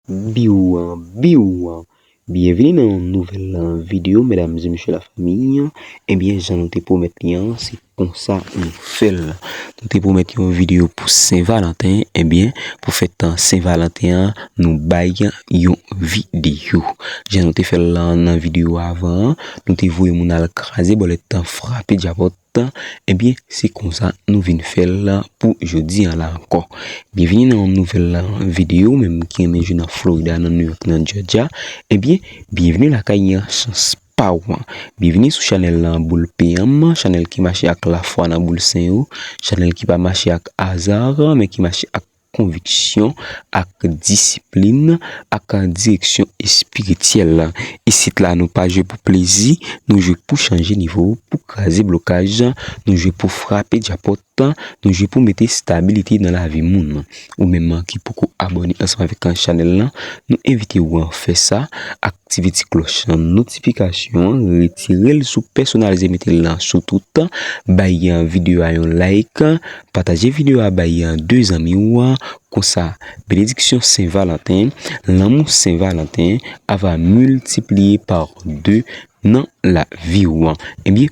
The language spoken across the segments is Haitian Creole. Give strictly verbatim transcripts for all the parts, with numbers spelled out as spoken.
Biw, biw. Byenvini nan yon nouvèl, uh, videyo, medam e mesye lafanmi. Ebyen, jan nou te pwomèt li an, se konsa nou fè l. Nou te pwomèt yon videyo pou Sen Valanten. Ebyen, pou fèt, uh, Sen Valanten an, nou bay yon videyo. Jan nou te fè l nan, nan videyo avan an, nou te voye moun al kraze bòlèt, frape djapòt, ebyen, se konsa nou vin fè l pou jodi an la ankò. Byenvini nan yon nouvèl, uh, videyo, menm ki renmen jwe nan Florida, nan New York, nan Georgia. Ebyen, byenvini lakay an, chans pa w an. Byenvini sou chanèl lan Boul P M, chanèl ki mache ak lafwa nan boul sen yo, chanèl ki pa mache ak aza, men ki mache ak konviksyon, ak disiplin, ak direksyon espirityèl. Isit la, nou pa jwe pou plezi, nou jwe pou chanje nivo, pou kraze blokaj, nou jwe pou frape djapòt, nou jwe pou mete estabilite nan lavi moun. Ou menm ki poko abòne ansanm avèk chanèl lan, nou envite w an fè sa, aktive ti klòch notifikasyon an, retire l sou pèsonalize, mete l lan sou tout, bay videyo a yon like, pataje videyo a bay de zanmi w, konsa, benediksyon Sen Valanten, lanmou Sen Valanten, a va miltipliye pa de nan lavi w an. Ebyen,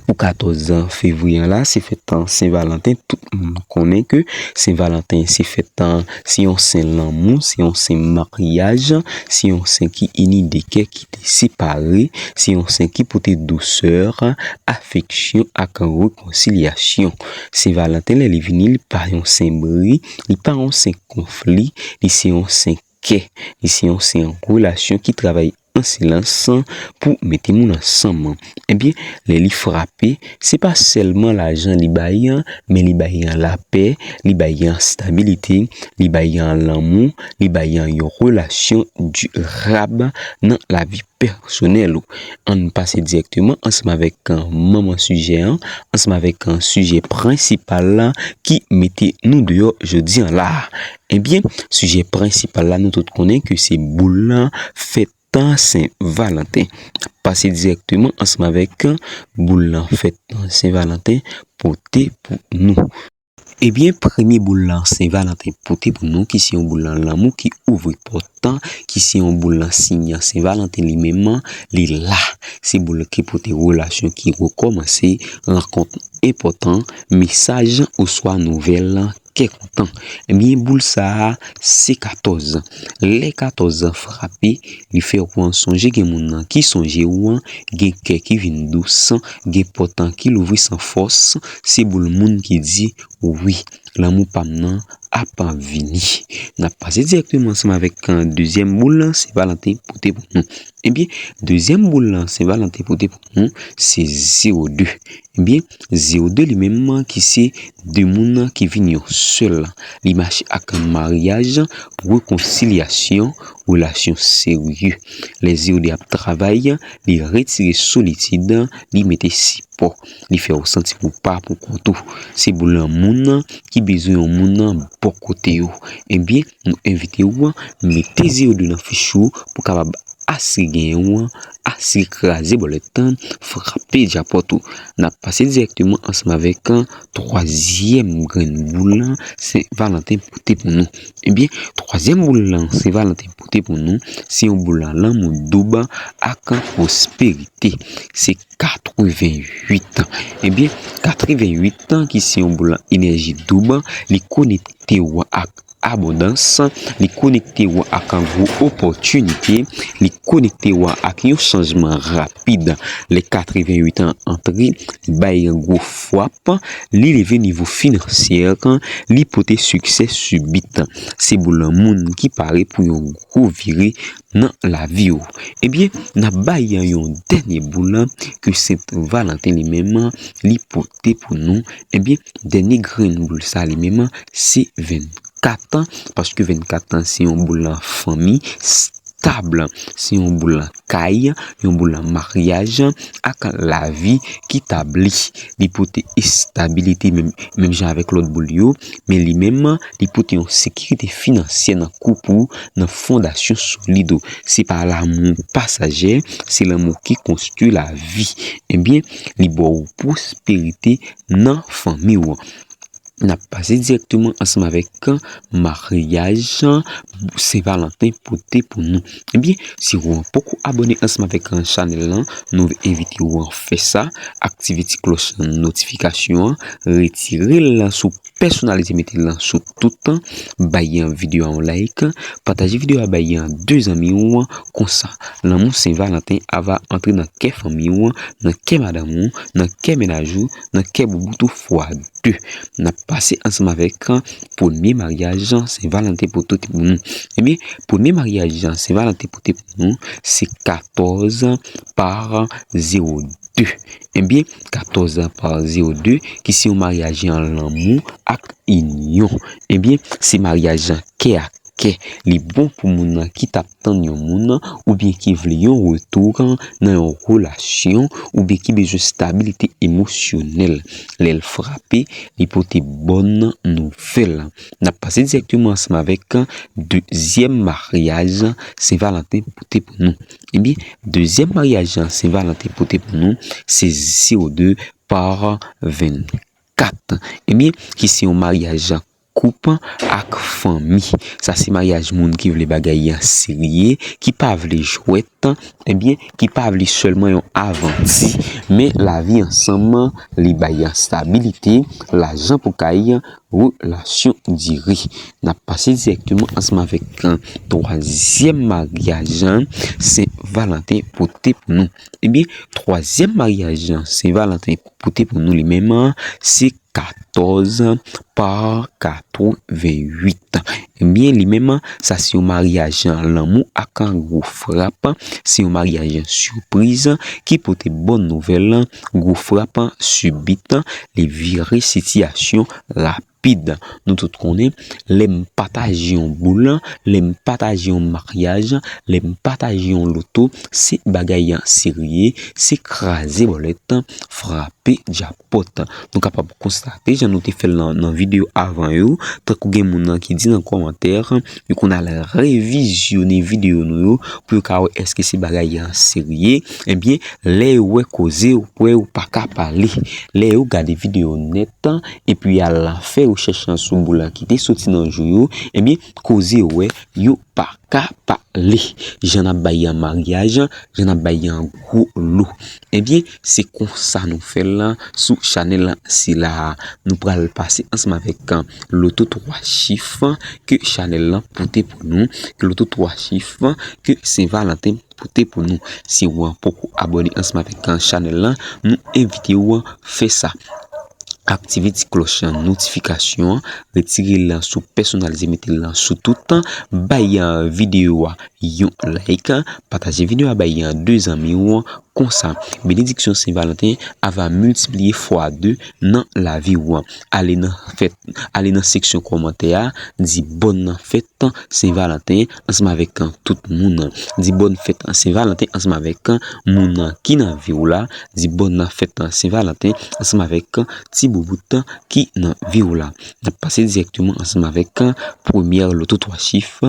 pou katòz fevriye an la, se fèt an Sen Valanten. Tout moun konnen ke Sen Valanten se fèt an, se yon sen lanmou, se yon sen maryaj, se yon sen ki ini de kè ki te separe, se yon sen ki pote dousè, afeksyon ak rekonsilyasyon. Sen Valanten, lè li vini, li pa yon sen bri, li pa yon sen konfli, li se yon sen kè, li se yon sen relasyon ki travay an silans pou mete moun ansanm. Ebyen, lè li frape, se pa sèlman lajan li bay an, men li bay an lapè, li bay an stabilite, li bay an lanmou, li bay an yon relasyon dirab nan lavi pèsonèl ou. Ann pase dirèkteman ansanm avèk, uh, manman sijè an, ansanm avèk, uh, sijè prensipal la ki mete nou deyò jodi an la. Ebyen, sijè prensipal la, nou tout konnen ke se boul lan fèt an Sen Valanten. Pase dirèkteman ansanm avèk boul lan fèt an Sen Valanten pote pou nou. Ebyen, premye boul lan Sen Valanten pote pou nou, ki se yon boul lan lanmou ki ouvri pòt, ki se yon boul lan siy an Sen Valanten li menm, li la. Se boul ki pote relasyon ki rekòmanse, rankont enpòtan, mesaj oswa nouvèl kè kontan. Ebyen, boul sa a, se katòz. Lè katòz frape, li fè w pran sonje gen moun nan ki sonje w an, gen kè ki vin dous, gen pòt ki louvri san fòs, se boul moun ki di, wi, lanmou pa m nan ap vini. N ap pase dirèkteman ansanm avèk, uh, dezyèm boul lan Sen Valanten pote pou nou. Ebyen, dezyèm boul lan Sen Valanten pote pou nou, se zewo de. Ebyen, zewo de li menm ki se de moun ki vin yon sèl. Li mache ak maryaj, rekonsilyasyon, relasyon serye. Lè zewo de ap travay, li retire solitid, li mete sipò. Li fè w santi w pa pou kont ou. Se boul lan moun ki bezwen yon moun bò kote yo. Ebyen, nou envite w mete zewo de nan fich ou pou kapab asire genyen w, asire kraze bòlèt, frape djapòt ou. N ap pase dirèkteman ansanm avèk twazyèm grenn boul lan Sen Valanten pote pou nou. Ebyen, twazyèm boul lan Sen Valanten pote pou nou, se yon boul lan lanmou doub ak pwosperite. Se katreventuit. Ebyen, katreventuit ki se yon boul lan enèji doub, li konekte w ak abondans, li konekte w ak gwo opòtinite, li konekte w ak yon chanjman rapid. Lè katreventuit an antre, li bay gwo frap, li leve nivo finansyè, li pote siksè sibit. Se boul lan moun ki pare pou yon gwo vire nan lavi w. Ebyen, n ap bay yon dènye boul ke Sen Valanten li menm, li pote pou nou. Ebyen, dènye grenn boul sa li menm, se vennkat, paske vennkat se yon boul lan fanmi stab, se yon boul lan kay, yon boul lan maryaj ak lavi ki tabli. Li pote estabilite menm, menm jan avèk lòt boul yo, men li menm, li pote yon sekirite finansyè nan koup ou, nan fondasyon solid ou. Se pa lanmou pasajè, se lanmou ki konstwi lavi. Ebyen, li ba w pwosperite nan fanmi w. N ap pase dirèkteman ansanm avèk maryaj Sen Valanten pote pou nou. Ebyen, si w poko abòne ansanm avèk chanèl lan, nou envite w fè sa, aktive ti klòch notifikasyon an, retire l sou pèsonalize, mete l sou tout, bay videyo a yon like, pataje videyo a bay de zanmi w, konsa lanmou Sen Valanten a va antre nan kè fanmi w, nan kè madanm ou, nan kè mennaj ou, nan kè boubout ou fwa de. N ap pase ansanm avèk premye maryaj Sen Valanten pote pou nou. Ebyen, premye maryaj Sen Valanten pote pou nou, se katòz pa zewo de. Ebyen, katòz pa zewo de, ki se yon maryaj an lanmou ak inyon. Ebyen, se maryaj an kè ak kè. Li bon pou moun nan ki t ap tann yon moun, oubyen ki vle yon retou nan yon relasyon, oubyen ki bezwen stabilite emosyonèl. Lè l frape, li pote bòn nouvèl. N ap pase dirèkteman ansanm avèk dezyèm maryaj Sen Valanten pote pou nou. Ebyen, dezyèm maryaj Sen Valanten pote pou nou, se zewo de pa vennkat. Ebyen, ki se yon maryaj koup ak fanmi. Sa se maryaj moun ki vle bagay serye, ki pa vle jwèt, ebyen, ki pa vle sèlman yon avanti, men lavi ansanm, li bay stabilite, lajan pou kay, relasyon dire. N ap pase dirèkteman ansanm avèk twazyèm maryaj Sen Valanten pote pou nou. Ebyen, twazyèm maryaj Sen Valanten pote pou nou li menm, se katòz pa katreventuit. Ebyen, li menm, sa se yon maryaj lanmou ak gwo frap. Se yon maryaj sipriz ki pote bòn nouvèl, gwo frap sibit, li vire sitiyasyon rapid. Nou tout konnen, lè m pataje yon boul, lè m pataje yon maryaj, lè m pataje yon loto, se bagay serye, se kraze bòlèt, frape djapòt. Nou kapab konstate, jan nou te fè l nan, nan videyo avan yo, tankou gen moun nan ki di nan kòmantè, yo konn al revizyone videyo nou yo pou yo ka wè èske se bagay serye. Ebyen, lè yo wè koze, yo wè ou pa ka pale. Lè yo gade videyo nèt, epi al fè rechèch lan sou boul ki te soti nan jou yo, ebyen, koze yo wè, yo pa ka pale. Jan n ap bay an maryaj, jan n ap bay an gwo lo. Ebyen, se konsa nou fè l sou chanèl sila a. Nou pral pase ansanm avèk loto twa chif ke chanèl lan pote pou nou, ke loto twa chif ke Sen Valanten pote pou nou. Si w poko abòne ansanm avèk chanèl lan, nou envite w fè sa. Aktive ti klòch notifikasyon an, retire l sou pèsonalize, mete l sou tout, bay videyo a yon like, pataje videyo a bay de zanmi w, konsa benediksyon Sen Valanten a va miltipliye fwa de nan lavi w. Ale nan fèt, ale nan seksyon kòmantè a, di bòn fèt Sen Valanten ansanm avèk tout moun. Di bòn fèt Sen Valanten ansanm avèk moun ki nan vi w la. Di bòn fèt Sen Valanten ansanm avèk ti boubout ki nan vi w la. N ap pase dirèkteman ansanm avèk premyè loto twa chif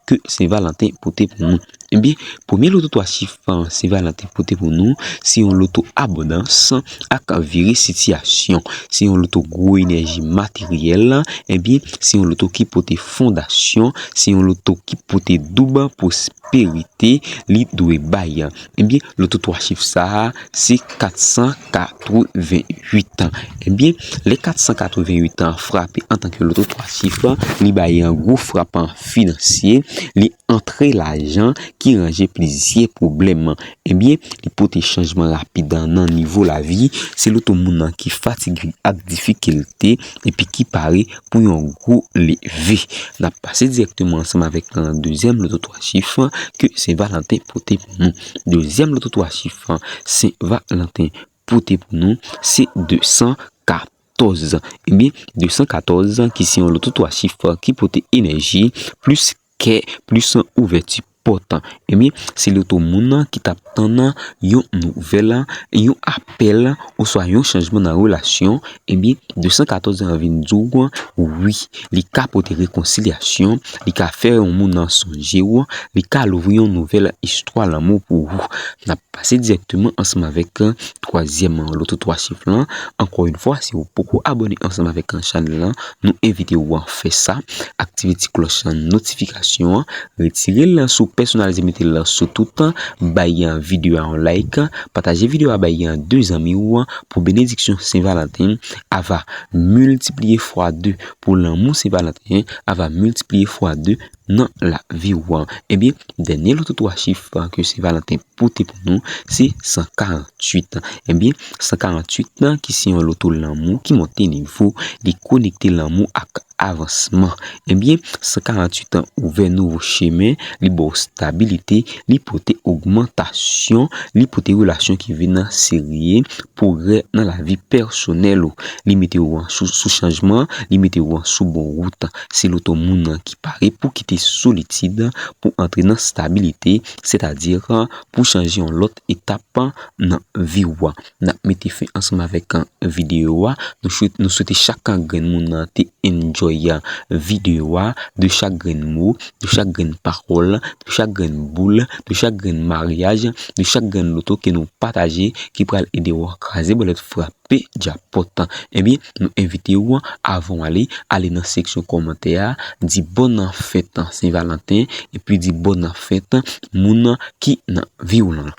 ke Sen Valanten pote pou nou. Ebyen, premyè loto twa chif Sen Valanten pote pou nou, se yon loto abondans ak vire sitiyasyon. Se yon loto gwo enèji materyèl. Ebyen, se yon loto ki pote fondasyon, se yon loto ki pote doub pwosperite li dwe bay. Ebyen, loto twa chif sa a, se kat san katreventuit. Ebyen, lè kat san katreventuit an frape antanke loto twa chif, li bay yon gwo frap finansye, li antre lajan ki ranje plizyè pwoblèm. Ebyen, li pote chanjman rapid nan nivo lavi. Se loto moun nan ki fatige ak difikilte epi ki pare pou yon gwo leve. N ap pase dirèkteman ansanm avèk dezyèm loto twa chif ke Sen Valanten pote pou nou. Dezyèm loto twa chif Sen Valanten pote pou nou, se de san katòz. Ebyen, de san katòz, ki se yon loto twa chif ki pote enèji, plis kè, plis ouvèti Djapòt. Ebyen, se loto moun ki t ap tann yon nouvèl, yon apèl, oswa yon chanjman nan relasyon, ebyen, de san katòz an vin di w, wi, li ka pote rekonsilyasyon, li ka fè yon moun nan sonje w, li ka louvri yon nouvèl istwa lanmou pou ou. N ap pase dirèkteman ansanm avèk twazyèm loto twa chif lan. Ankò yon fwa, si w poko abòne ansanm avèk chanèl lan, nou envite w a fè sa. Aktive ti klòch notifikasyon an, retire l sou pèsonalize, mete l sou tout, bay videyo a yon like, pataje videyo a bay de zanmi w pou benediksyon Sen Valanten ava miltipliye fwa de, pou lanmou Sen Valanten ava miltipliye fwa de nan lavi w. Ebyen, dènye loto twa chif ke Sen Valanten pote pou nou, se san karanntuit. Ebyen, san karanntuit lan ki se yon loto lanmou ki monte nivo, li konekte lanmou ak avansman. Ebyen, san karanntuit lan ouvè nouvo chemen, li ba w stabilite, li pote ogmantasyon, li pote relasyon ki vin serye, pwogrè nan lavi pèsonèl ou. Li mete w sou, sou chanjman, li mete w sou bon wout. Se loto moun nan ki pare pou kite solitid, pou antre nan stabilite, sètadi pou chanje yon lòt etap nan vi w. N ap mete fen ansanm avèk videyo a. Nou swete, nou swete chak grenn moun nan te enjoy videyo a, de chak grenn mo, de chak grenn pawòl, de chak grenn boul, de chak grenn maryaj, de chak grenn loto ke nou pataje ki pral ede w kraze bòlèt frape djapòt. Ebyen, nou envite w, avan w ale, ale nan seksyon kòmantè a, di bòn fèt Sen Valanten, epi di bòn fèt moun ki nan vi w lan.